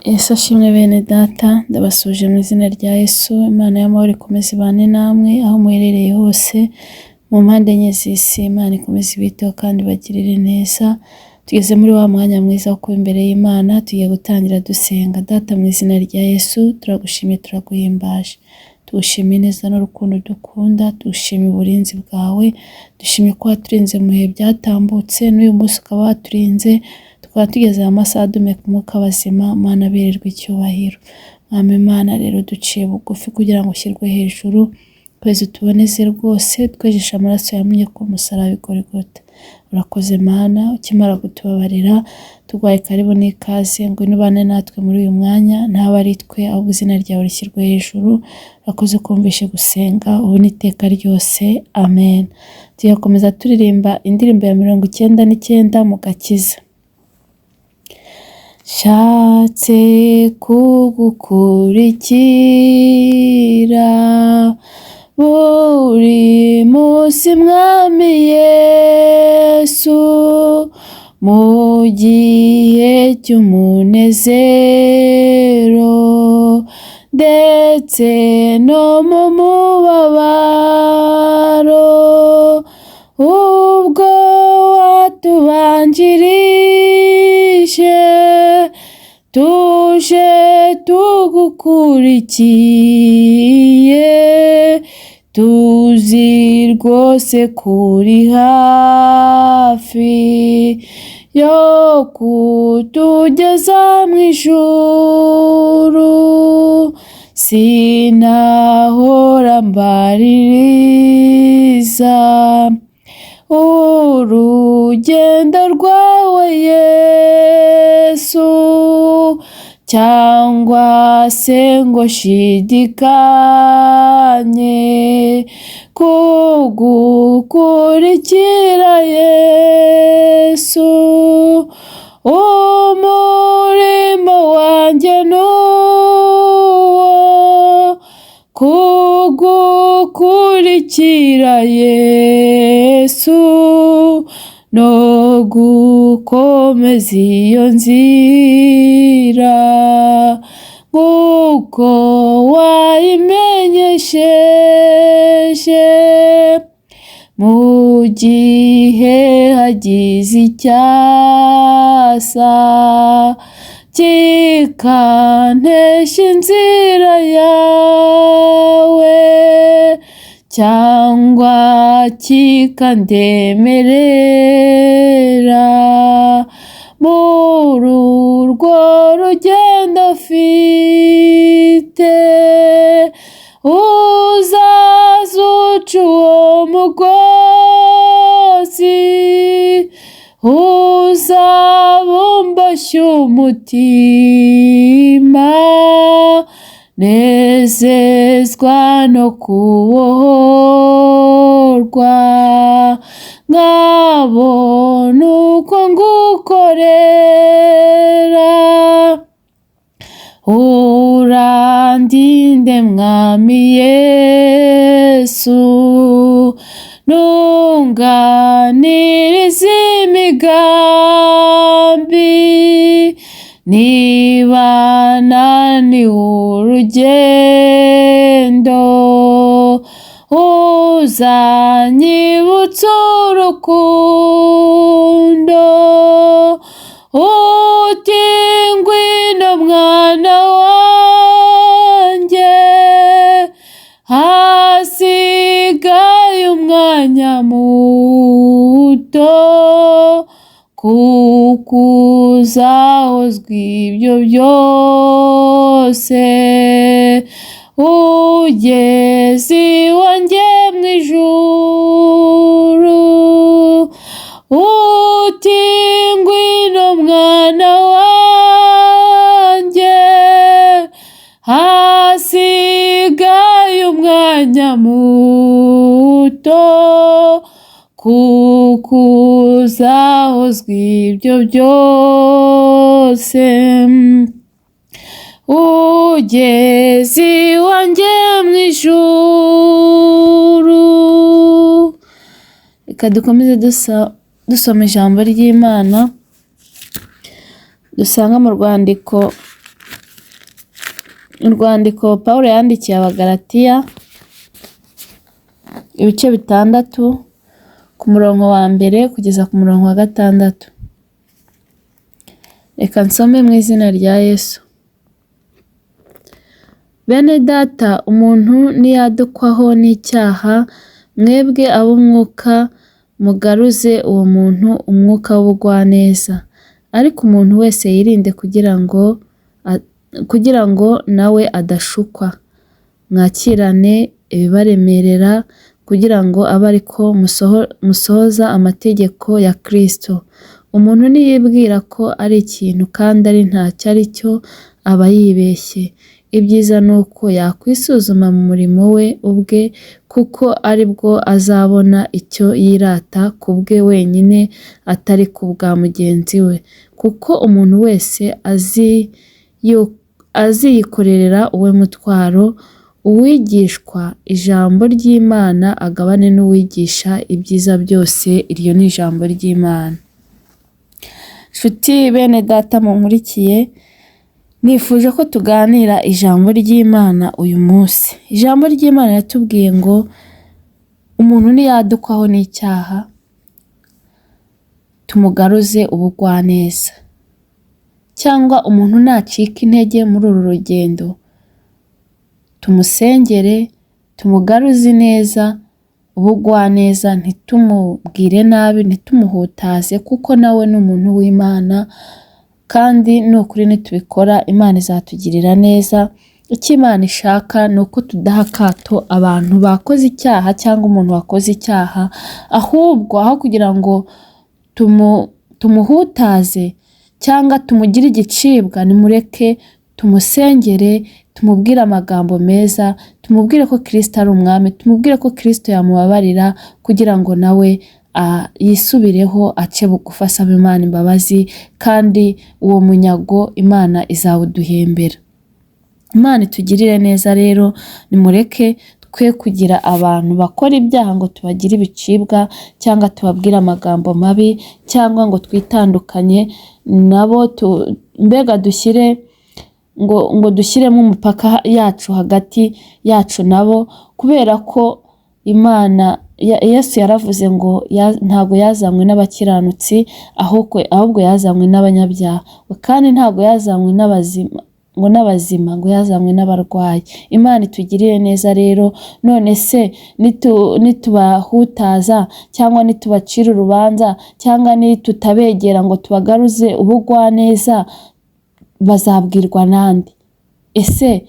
Yesu ashimwe bene data, ndabasuhuje mu izina rya Yesu. Imana y'amahoro ikomeze ibane namwe aho muherereye hose mu mpande enye z'isi. Imana ikomeze ibiteho kandi ibagirire neza. Tugeze muri wa mwanya mwiza wo kuba imbere y'Imana, tugiye gutangira dusenga. Data, mu izina rya Yesu, turagushimiye, turaguhimbaje. Tugushimiye neza n'urukundo dukunda, tugushimiye uburinzi bwawe, dushimye ko waturinze mu bihe byatambutse, n'uyu munsi ukaba waturinze, tukaba tugeze aya masaha duhumeka umwuka w'abazima. Mana, birirwa icyubahiro. Mwami Imana, rero duciye bugufi kugira ngo ushyirwe hejuru, twese tuboneze rwose, twejeshe amaraso yamenye ku musaraba i Golgotha. Urakoze Mana, ukimara kutubabarira, tuguhaye karibu n'ikaze, ngwino ubane natwe muri uyu mwanya, ntabe ari twe ahubwo izina ryawe rishyirwe hejuru. Urakoze kumvishe gusenga ubu n'iteka ryose, amen. Tugakomeza turirimba indirimbo ya 99 mu gakiza. Nshatse kugukurikira buri munsi, Mwami Yesu, mu gihe cy'umunezero ndetse no mu mubabaro, ubwo watubanjirije tuje tugukurikiye, tuzi rwose kuri hafi yo kutugeza mu ijuru. Sinahora mbaririza urugendo rwawe Yesu, cyangwa se ngo shidikanye kugukurikira Yesu. Umurimo wanjye nuwo kugukurikira Yesu, no gukomeza iyo nzira nk'uko wayimenyesheje. Mu gihe hagize icyasa kikantesha inzira yawe, cyangwa kikandemerera muri urwo rugendo mfite, uzaze uca uwo mugozi, uzabumboshye umutima, nezezwa no kubohorwa, nkabona uko ngukorera. Urandinde Mwami Yesu, ntunganirize imigambi, niba naniwe urugendo, uzanyibutsa urukundo, uti ngwino mwana wanjye, hasigaye umwanya muto, kuko uzahozwa ibyo byose ugeze iwanjye mu ijuru. Uti ngwino mwana wanjye, hasigaye umwanya muto, kuko uzahozwa ibyo byose ugeze iwanjye mu ijuru. Reka dukomeze dusoma ijambo ry'Imana dusanga mu rwandiko Urwandiko Pawulo yandikiye Abagalatiya, ibice 6, ku murongo wa 1 kugeza ku murongo wa 6. Reka nsome mu izina rya Yesu. Bene data, umuntu niyadukwaho n'icyaha, mwebwe ab'umwuka mugaruze uwo muntu umwuka w'ubugwaneza. Ariko umuntu wese yirinde kugira ngo nawe adashukwa. Mwakirane ibibaremerera kugira ngo abe ariko musohoza amategeko ya Kristo. Umuntu niyibwira ko ari ikintu kandi ari ntacyo ari cyo, aba yibeshye. Ibyiza ni uko yakwisuzuma mu murimo we ubwe, kuko ari bwo azabona icyo yirata ku bwe wenyine atari ku bwa mugenzi we. Kuko umuntu wese aziyikorera uwe mutwaro. Uwigishwa ijambo ry'Imana agabane n'uwigisha ibyiza byose. Iryo ni ijambo ry'Imana. Nshuti bene data munkurikiye, nifuje ko tuganira ijambo ry'Imana uyu munsi. Ijambo ry'Imana riratubwiye ngo umuntu niyadukwaho n'icyaha, tumugaruze ubugwaneza. Cyangwa umuntu nacika intege muri uru rugendo, tumusengere, tumugaruze ineza, ubugwaneza, ntitumubwire nabi, ntitumuhutaze, kuko nawe ni umuntu w'Imana, kandi ni ukuri nitubikora Imana izatugirira neza. Icyo Imana ishaka ni uko tudaha akato abantu bakoze icyaha cyangwa umuntu wakoze icyaha, ahubwo aho kugira ngo tumuhutaze cyangwa tumugire igicibwa, nimureke tumusengere, tumubwire amagambo meza, tumubwire ko Kristo ari umwami, tumubwire ko Kristo yamubabarira, kugira ngo nawe yisubireho, ace bugufi, asaba Imana imbabazi, kandi uwo munyago Imana izawuduhembera. Imana itugirire neza rero, nimureke twe kugira abantu bakora ibyaha ngo tubagire ibicibwa, cyangwa tubabwire amagambo mabi, cyangwa ngo twitandukanye nabo, mbega dushyire ngo dushyiremo umupaka yacu hagati yacu nabo, kubera ko Imana Yesu yaravuze ngo ntabwo yazanywe n'abakiranutsi, ahubwo yazanywe n'abanyabyaha, kandi ntabwo yazanywe n'abazima ngo n'abazima, ngo yazanywe n'abarwayi. Imana itugirire neza rero. None se nitubahutaza cyangwa nitubacira urubanza cyangwa nitutabegera ngo tubagaruze ubugwaneza, bazabwirwa nande? Ese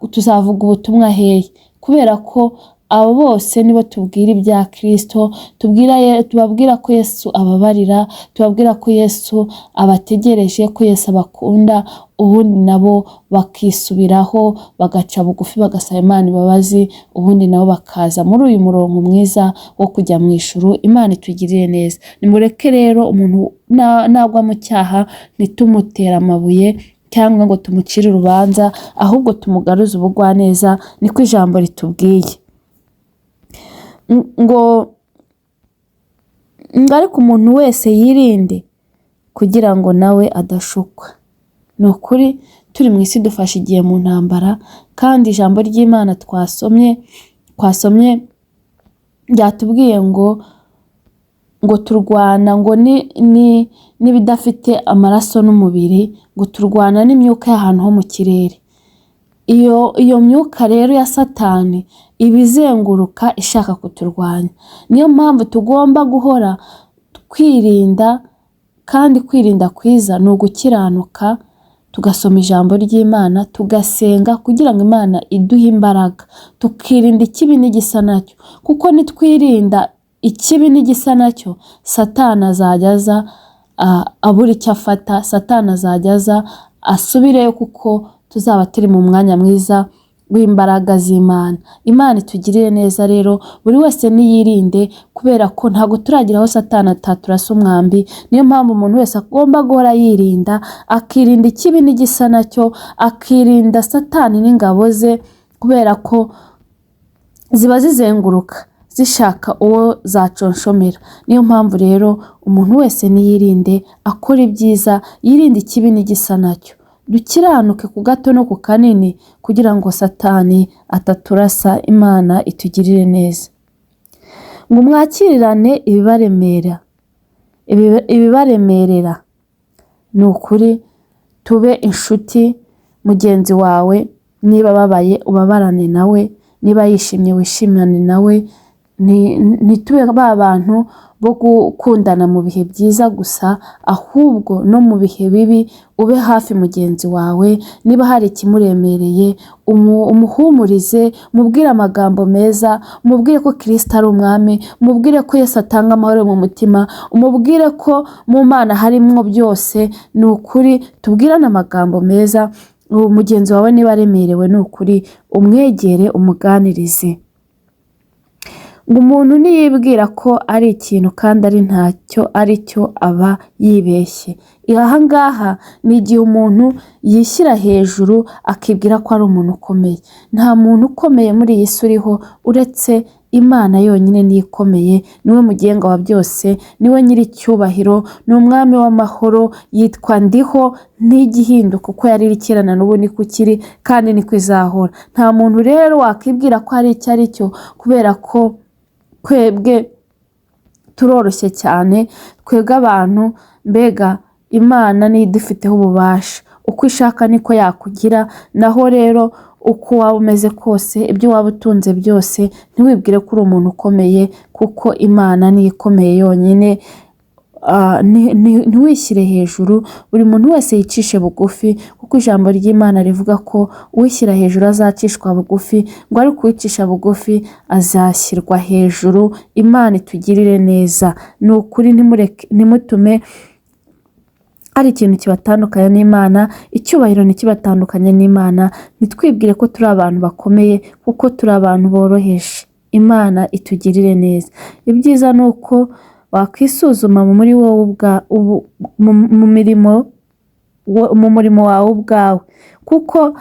tuzavuga ubutumwa hehe? Kubera ko abo bose nibo tubwira ibya Kristo, tubabwira ko Yesu ababarira, tubabwira ko Yesu abategereje, ko Yesu abakunda, ubundi nabo bakisubiraho, bagaca bugufi, bagasaba Imana imbabazi, ubundi nabo bakaza muri uyu murongo mwiza wo kujya mu ijuru. Imana itugirire neza. Nimureke rero umuntu nagwa mu cyaha ntitumutere amabuye cyangwa ngo tumucire urubanza, ahubwo tumugaruze ubugwaneza, niko ijambo ritubwiye. Ngo ariko umuntu wese yirinde kugira ngo nawe adashukwa. Ni ukuri turi mu isi, dufashe igihe mu ntambara, kandi ijambo ry'Imana twasomye ryatubwiye ngo turwana ngo n'ibidafite amaraso n'umubiri, ngo turwana n'imyuka y'ahantu ho mu kirere. Iyo myuka rero ya Satani iba izenguruka ishaka kuturwanya. Niyo mpamvu tugomba guhora twirinda, kandi kwirinda kwiza ni ugukiranuka, tugasoma ijambo ry'Imana, tugasenga kugira ngo Imana iduhe imbaraga, tukirinda ikibi n'igisa nacyo, kuko nitwirinda ikibi n'igisa nacyo, Satani azajya aza abura icyo afata, Satani azajya aza asubireyo, kuko tuzaba turi mu mwanya mwiza w'imbaraga z'Imana. Imana itugirire neza rero, buri wese niyirinde, kubera ko ntabwo turagira aho Satani ataturasa umwambi. Niyo mpamvu umuntu wese agomba guhora yirinda, akirinda ikibi n'igisa nacyo, akirinda Satani n'ingabo ze, kubera ko ziba zizenguruka zishaka uwo zaconshomera. Niyo mpamvu rero umuntu wese niyirinde, akora ibyiza, yirinde ikibi n'igisa nacyo. Dukiranuke ku gato no ku kanini kugira ngo Satani ataturasa. Imana itugirire neza. Ngo mwakirirane ibibaremera, ibibaremerera. Ni ukuri tube inshuti. Mugenzi wawe niba ababaye, ubabarane nawe, niba yishimye, wishimane nawe. Ntitube ba bantu bo gukundana mu bihe byiza gusa, ahubwo no mu bihe bibi ube hafi mugenzi wawe. Niba hari ikimuremereye, umuhumurize, mubwire amagambo meza, mubwire ko Kirisito ari umwami, mubwire ko Yesu atanga amahoro mu mutima, umubwire ko mu Mana harimwo byose. Ni ukuri tubwirane amagambo meza. Uwo mugenzi wawe niba aremerewe, ni ukuri umwegere, umuganirize. Ngo umuntu niyibwira ko ari ikintu kandi ari ntacyo ari cyo, aba yibeshye. Aha ngaha ni igihe umuntu yishyira hejuru akibwira ko ari umuntu ukomeye. Nta muntu ukomeye muri iyi si uriho uretse Imana yonyine. Niyo ikomeye, niwe mugenga wa byose, niwe nyir'icyubahiro, ni umwami w'amahoro, yitwa Ndiho, ntigihinduka. Uko yari iri kera na n'ubu niko ikiri kandi niko izahora. Nta muntu rero wakwibwira ko hari icyo ari cyo, kubera ko twebwe turoroshye cyane, twebwe abantu. Mbega Imana niyo idufiteho ububasha, uko ishaka niko yakugira. Naho rero uko waba umeze kose, ibyo waba utunze byose, ntiwibwire ko uri umuntu ukomeye, kuko Imana niyo ikomeye yonyine. Ntiwishyire hejuru. Buri muntu wese yicishe bugufi, kuko ijambo ry'Imana rivuga ko uwishyira hejuru azacishwa bugufi, ngo ariko uwicisha bugufi azashyirwa hejuru. Imana itugirire neza. Ni ukuri ntimutume hari ikintu kibatandukanya n'Imana, icyubahiro ntikibatandukanye n'Imana. Ntitwibwire ko turi abantu bakomeye, kuko turi abantu boroheje. Imana itugirire neza. Ibyiza ni uko wakwisuzuma muri wowe mu mirimo, mu murimo wawe ubwawe, kuko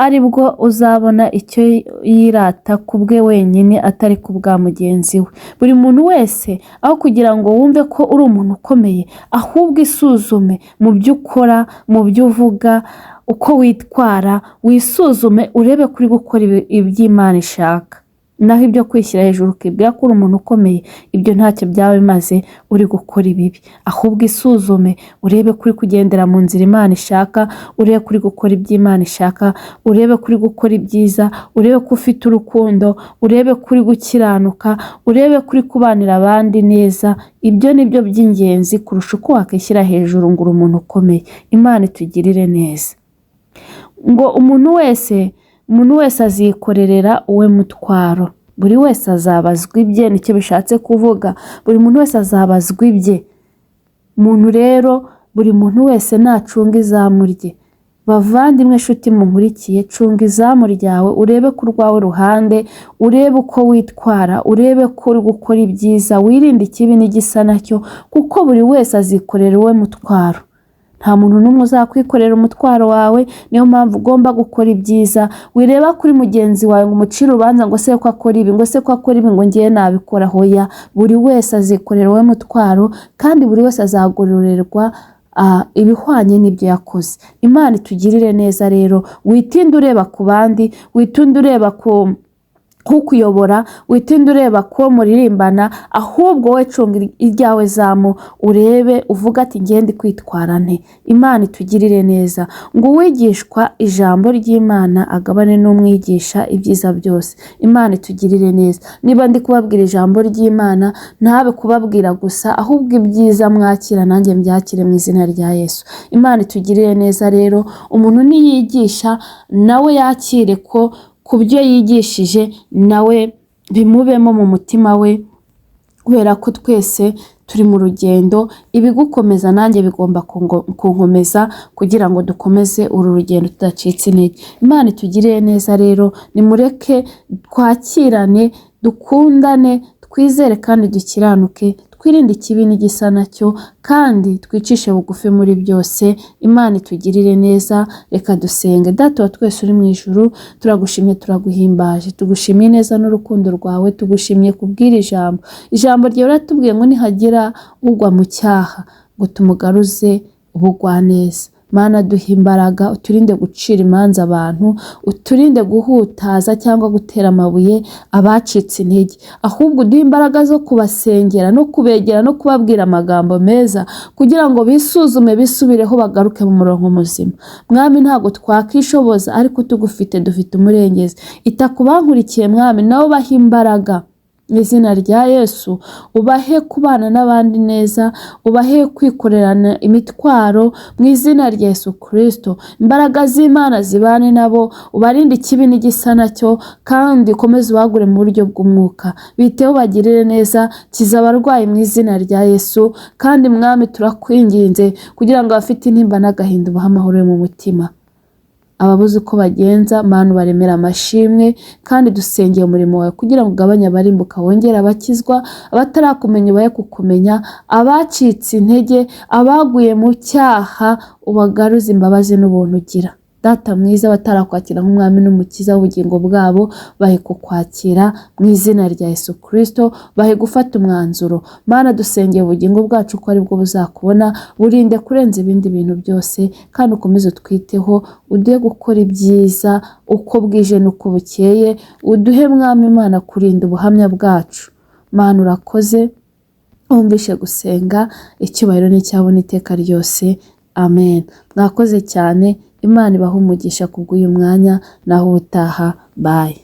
ari bwo uzabona icyo yirata ku bwe wenyine, atari ku bwa mugenzi we. Buri muntu wese, aho kugira ngo wumve ko uri umuntu ukomeye, ahubwo isuzume mu byo ukora, mu byo uvuga, uko witwara, wisuzume urebe ko uri gukora iby'Imana ishaka. Naho ibyo kwishyira hejuru ukibwira ko uri umuntu ukomeye, ibyo ntacyo byaba bimaze uri gukora ibibi. Ahubwo isuzume urebe ko uri kugendera mu nzira Imana ishaka, urebe ko uri gukora ibyo Imana ishaka, urebe ko uri gukora ibyiza, urebe ko ufite urukundo, urebe ko uri gukiranuka, urebe ko uri kubanira abandi neza. Ibyo ni byo by'ingenzi kurusha uko wakwishyira hejuru ngo uri umuntu ukomeye. Imana itugirire neza. Ngo umuntu wese azikorerera uwe mutwaro. Buri wese azabazwa ibye, nicyo bishatse kuvuga. Buri muntu wese azabazwa ibye. Umuntu rero, buri muntu wese nacunga izamu rye. Bavandimwe, nshuti munkurikiye, cunga izamu ryawe, urebe ku rwawe ruhande, urebe uko witwara, urebe ko uri gukora ibyiza, wirinde ikibi n'igisa nacyo, kuko buri wese azikorera uwe mutwaro. Nta muntu n'umwe uzakwikorera umutwaro wawe. Niyo mpamvu ugomba gukora ibyiza. Wireba kuri mugenzi wawe ngo umucire urubanza, ngo se ko akora ibi, ngo se ko akora ibi, ngo ngewe nabikora. Hoya, buri wese azikorera uwe mutwaro, kandi buri wese azagororerwa ibihwanye n'ibyo yakoze. Imana itugirire neza. Rero witinde ureba ku bandi, witinde ureba ku kukuyobora, witinde ureba ko muririmbana, ahubwo wowe cunga iryawe zamu, urebe uvuga ati: "Ngende kwitwara nte?" Imana itugirire neza. Ngo uwigishwa ijambo ry'Imana agabane n'umwigisha ibyiza byose. Imana itugirire neza. Niba ndi kubabwira ijambo ry'Imana, ntabe kubabwira gusa, ahubwo ibyiza mwakira nanjye mbyakire mu izina rya Yesu. Imana itugirire neza. Rero umuntu niyigisha, nawe yakire ko ku byo yigishije nawe bimubemo mu mutima we, kubera ko twese turi mu rugendo. Ibigukomeza nanjye bigomba kunkomeza, kugira ngo dukomeze uru rugendo tudacitse intege. Imana itugirire neza. Rero nimureke twakirane, dukundane, twizere kandi dukiranuke, twirinde ikibi n'igisa nacyo, kandi twicishe bugufi muri byose. Imana itugirire neza. Reka dusenge. Data wa twese uri mu ijuru, turagushimye, turaguhimbaje, tugushimiye neza n'urukundo rwawe, tugushimiye kubwira ijambo ryawe. Uratubwiye ngo nihagira ugwa mu cyaha, ngo tumugaruze. Ubugwaneza. Mana, duha imbaraga, uturinde gucira imanza abantu, uturinde guhutaza cyangwa gutera amabuye abacitse intege, ahubwo uduhe imbaraga zo kubasengera no kubegera no kubabwira amagambo meza kugira ngo bisuzume, bisubireho, bagaruke mu murongo muzima. Mwami, ntabwo twakishoboza, ariko tugufite dufite umurengezi. Ita ku bankurikiye, Mwami, nabo bahe imbaraga mu izina rya Yesu. Ubahe kubana n'abandi neza, ubahe kwikorerana imitwaro mu izina rya Yesu Kirisito. Imbaraga z'Imana zibane nabo, ubarinde ikibi n'igisa nacyo, kandi ukomeze ubagure mu buryo bw'umwuka. Biteho, bagirire neza, kiza abarwayi mu izina rya Yesu. Kandi Mwami, turakwinginze kugira ngo abafite intimba n'agahinda ubahe amahoro yo mu mutima. Ababuze uko bagenza, Mana, ubaremere amashimwe. Kandi dusengeye umurimo wawe kugira ngo ugabanye abarimbuka, wongere abakizwa, abatarakumenya ubahe kukumenya, abacitse intege, abaguye mu cyaha ubagaruze imbabazi n'ubuntu ugira. Data mwiza, abatarakwakira nk'umwami n'umukiza w'ubugingo bwabo bahe kukwakira mu izina rya Yesu Kirisito, bahe gufata umwanzuro. Mana, dusengeye ubugingo bwacu ko aribwo buzakubona, burinde kurenza ibindi bintu byose, kandi ukomeze utwiteho, uduhe gukora ibyiza uko bwije n'uko bukeye, uduhe, Mwami Imana, kurinda ubuhamya bwacu. Mana, urakoze, wumvishe gusenga, icyubahiro n'icyabona iteka ryose. Amen. Mwakoze cyane, Imana ibahe umugisha kubw'uyu mwanya, naho ubutaha, bye.